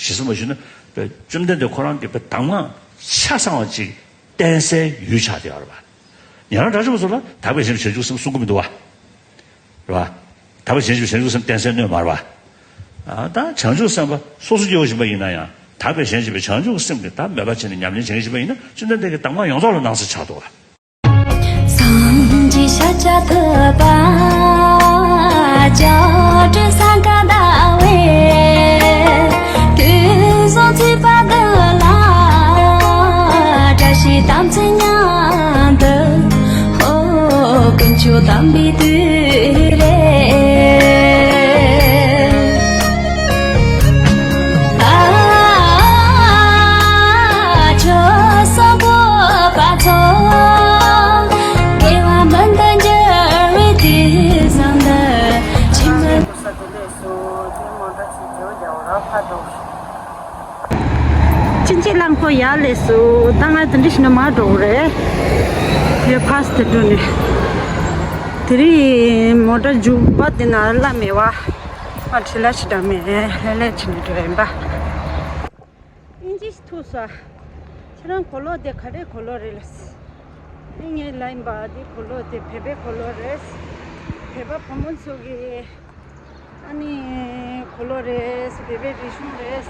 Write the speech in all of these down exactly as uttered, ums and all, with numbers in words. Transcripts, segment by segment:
ཇི་སྲིད་མ་ཞུས་ན་བཅོམ་ལྡན་འདས་ཁོ་རང་གི་གདམས་ངག་ཆ་ཚང་བ་ཅིག་བསྟན་སའི་ཡུལ་ཆགས་བསྡད་ཡོད་རེད་པ། ཉན་རང་དྲག་ཆེན་པོ་ཚོ་ལ་དག་པའི་བྱང་ཆུབ་བྱང་ཆུབ་སེམས་གསུང་གི་མི་འདུག་བ། རེད་པ། དག་པའི་བྱང་ཆུབ་བྱང་ཆུབ་སེམས་བསྟན་སའི་སྣོད་མ་རེད་པ། ཨ། ད་བྱང་ཆུབ་སེམས་དཔའ་སོ་སོ་སྐྱེ་བོ་ཡིན་པ་ཡིན་ན་ཡང་དག་པའི་བྱང་ཆུབ་པའི་བྱང་ཆུབ་སེམས་ཀྱི་ད་མོས་པ་བྱས་ནས་ཉམས་ལེན་བྱེད་མཁན་ཡིན་པ་ཡིན་ན་བཅོམ་ལྡན་འདས་ཀྱི་གདམས་ངག་ཡོངས་རྫོགས་ལ་སྣང་ས་ཆགས་འདུག་བ། སངས་རྒྱས་ཤཱཀྱ་ཐུབ་པ། བྱང་སྒྲོལ་སངས་རྒྱས་ཟླ་བའི། དུས་གསུམ་ཚུད་པ་འདི་ལ། བཀྲ་ཤིས་དམ་ཚིག་མཉམ་དུ། ཧོ། ཀུན་ཁྱབ་དམ་པའི་དུས་རེད། ཨ། ཆོས་གསུང་གོ་པ་ཚོ། དགེ་བ་མུ་མཐུད་འགྱུར་བའི་དུས་བཟང་འདི། ཕྱི་མ། ས་དེ་ལས་སུ་དེ་མོ་འདྲ་ཞིག་བརྗོད་རྒྱག་ར་ཕ་འགྲོ། ཅིན་ཅི་རླངས་འཁོར་ཡར་སླེབས་སོང་། ད་ང་དེ་འདྲ་ཞིག་ནས་མར་འགྲོ་གི་རེད། ཡ་ཕ་སི་དེ་འགྲོ་ནས། དེ་རིང་མོ་ཊ་རྒྱུག་པ་དེ་ན་གླ་མེད་བ། ང་ཁྲི་ལ་ཞིག་འདྲ་མེད་ལེ་ལེ་བྱས་ནས་འགྲོ་ཡིན་པ། ཨིན་ཇི་ཞིག་ཐུག་སོང་། ཁྱེད་རང་གོས་ལོག་དེ་ག་རེ་གོས་ལོག་རེད་ལ། ཨེ་ངའི་ལ་ཡིན་པ་དེ་གོས་ལོག་དེ་བོད་པའི་གོས་ལོག་རེད། བོད་པ་བུ་མོ་ཚོ་གི། ཨ་ནི་གོས་ལོག་རེད། བོད་པའི་རིག་གཞུང་རེད།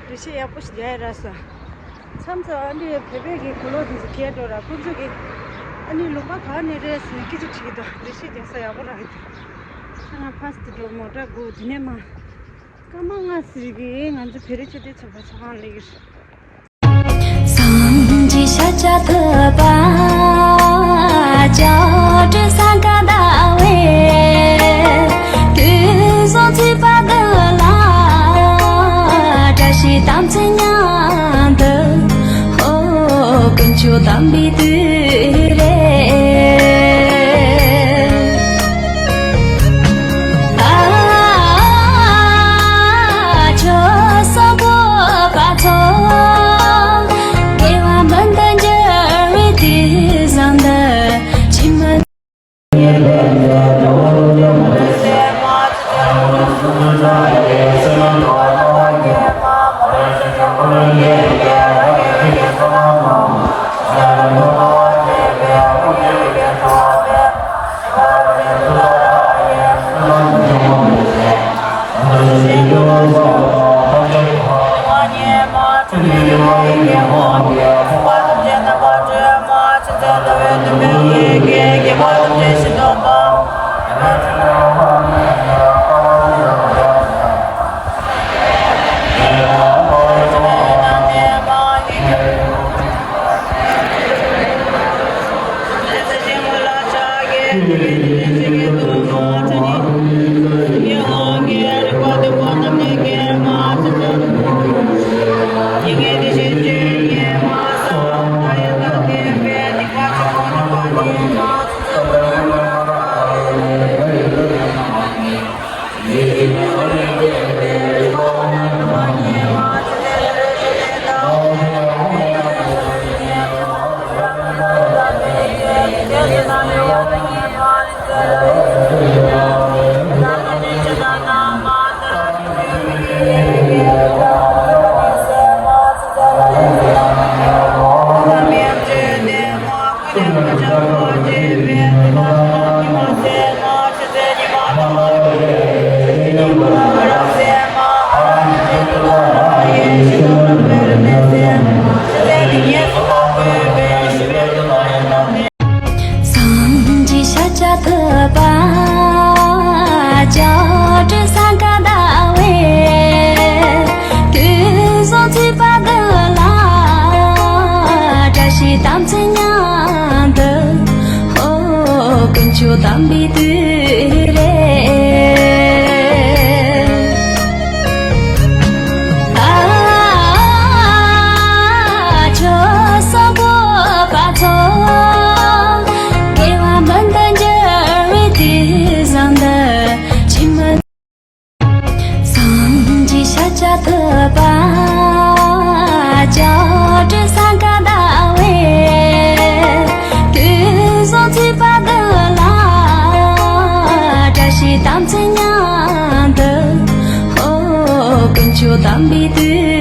འགྲེལ་བཤད་ཡག་པོ་ཞིག་རྒྱག་ཡ་རག་སོང་། མཚམས་མཚམས་ཨ་ནི་བོད་པའི་གི་གོས་ལོག་དེ་ཚོ་གས་འགྲོ་ར། ཁོ་ཚོ་གི་ཨ་ནི་ལུང་པ་ག་ནས་རེད་ཟེར་ནས་སྐད་ཆ་དྲིས་ཀྱི་འདུག་འགྲེལ་བཤད་རྒྱག་ས་ཡག་པོ་རག་གི་འདུག་ང་ཕ་སི་དེ་འགྲོ་མོ་ཊ་སྒུག་དེ་ནས་མར་སྐར་མ་ལྔ་ཙམ་གི་ང་ཚོ་བོད་རིགས་ཆེད་དོན་ཚོགས་པ་ཚོགས་ཁང་སླེབས་ཀྱི་རེད། སངས་རྒྱས་ཤཱཀྱ་ཐུབ་པ། བྱང་སྒྲོལ་སངས་རྒྱས་ཟླ་བའི། དུས་གསུམ་ཚུད་པ་འདི་ལ། བཀྲ་ཤིས་དམ་ཚིག་མཉམ་དུ། ཧོ། ཀུན་ཁྱབ་དམ་པའི་དུས་རེད། ཨ། ཆོས་གསུང་གོ་པ་ཚོ། དགེ་བ་མུ་མཐུད་འགྱུར་བའི་དུས་བཟང་འདི། ཕྱི་མ། སངས་རྒྱས་ཤཱཀྱ་ཐུབ་པ། བྱང་སྒྲོལ་སངས་རྒྱས་ཟླ་བའི། དུས་གསུམ་ཚུད་པ་འདི་ལ། བཀྲ་ཤིས་དམ་ཚིག་མཉམ་དུ། ཧོ། ཀུན་ཁྱབ་དམ་པའི་དུས་རེད། ཨ། ཆོས་གསུང་གོ་པ་ཚོ། དགེ་བ་མུ་མཐུད་འགྱུར་བའི་དུས་བཟང་འདི། ཕྱི་མ། སངས་རྒྱས་ཤཱཀྱ་ཐུབ་པ། བྱང་སྒྲོལ་སངས་རྒྱས་ཟླ་བའི། དུས་གསུམ་ཚུད་པ་འདི་ལ། བཀྲ་ཤིས་དམ་ཚིག་མཉམ་དུ། ཧོ། ཀུན་ཁྱབ་དམ་པའི་དུས།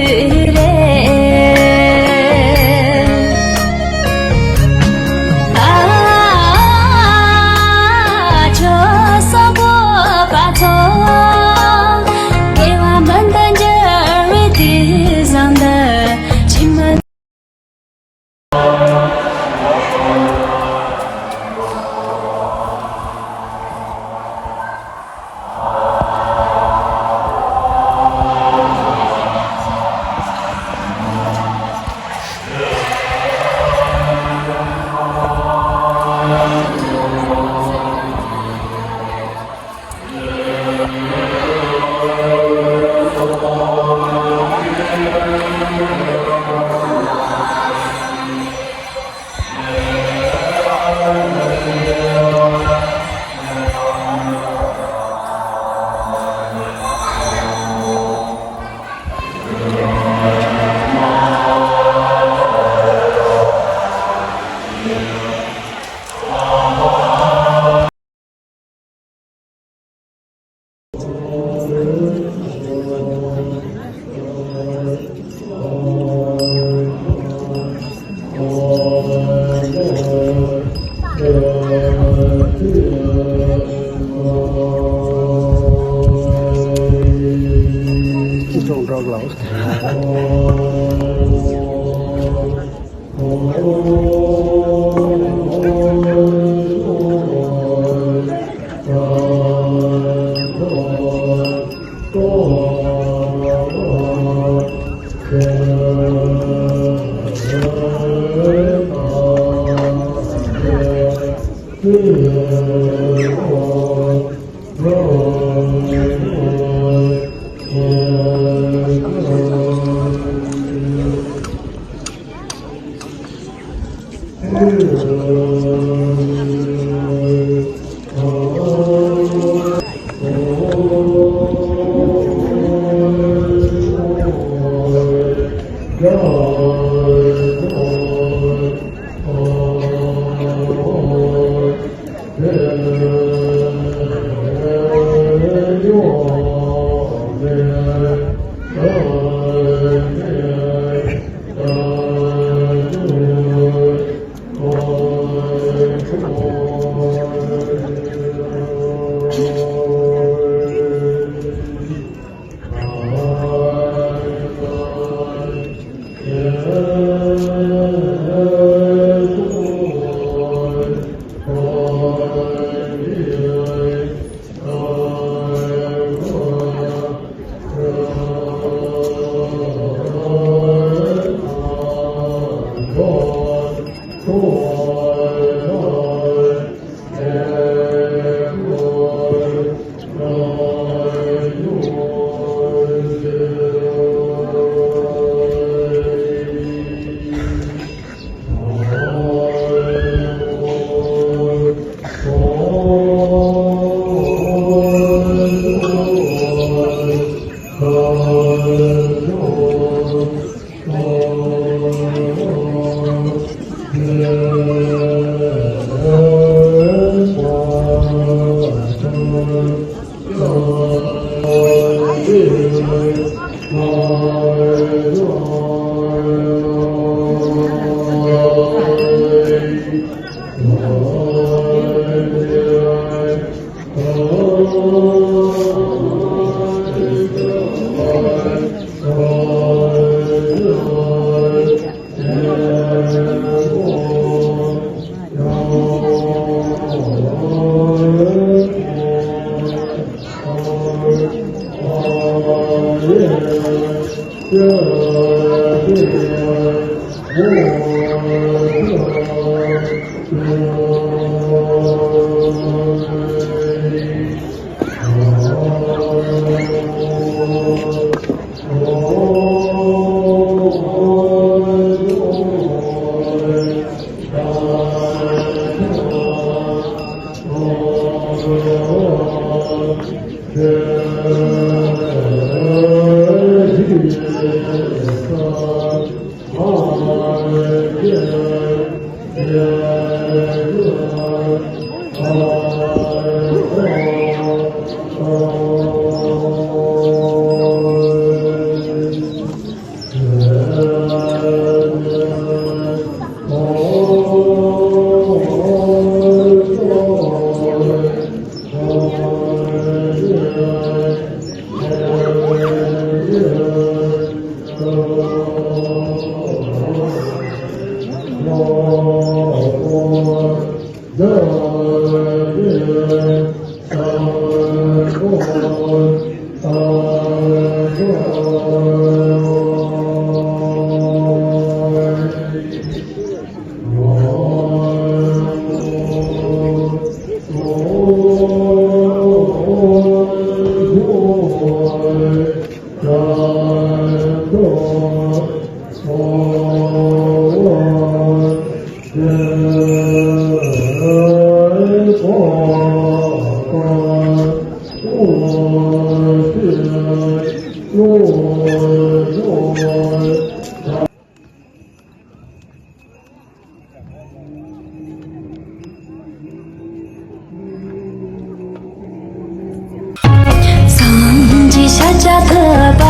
སངས་རྒྱས་ཤཱཀྱ་ཐུབ་པ།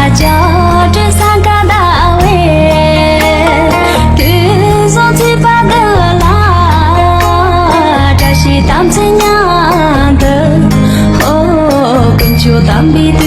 ལྕགས་སྒྲོག་སྲས་མཁའ་ཟླ་བས། དུས་བཟང་ཚེས་པ་འདི་ལ། བཀྲ་ཤིས་དམ་ཚིག་མཉམ་དུ། ཧོ། ཀུན་སྤྱོད་དམ་པའི་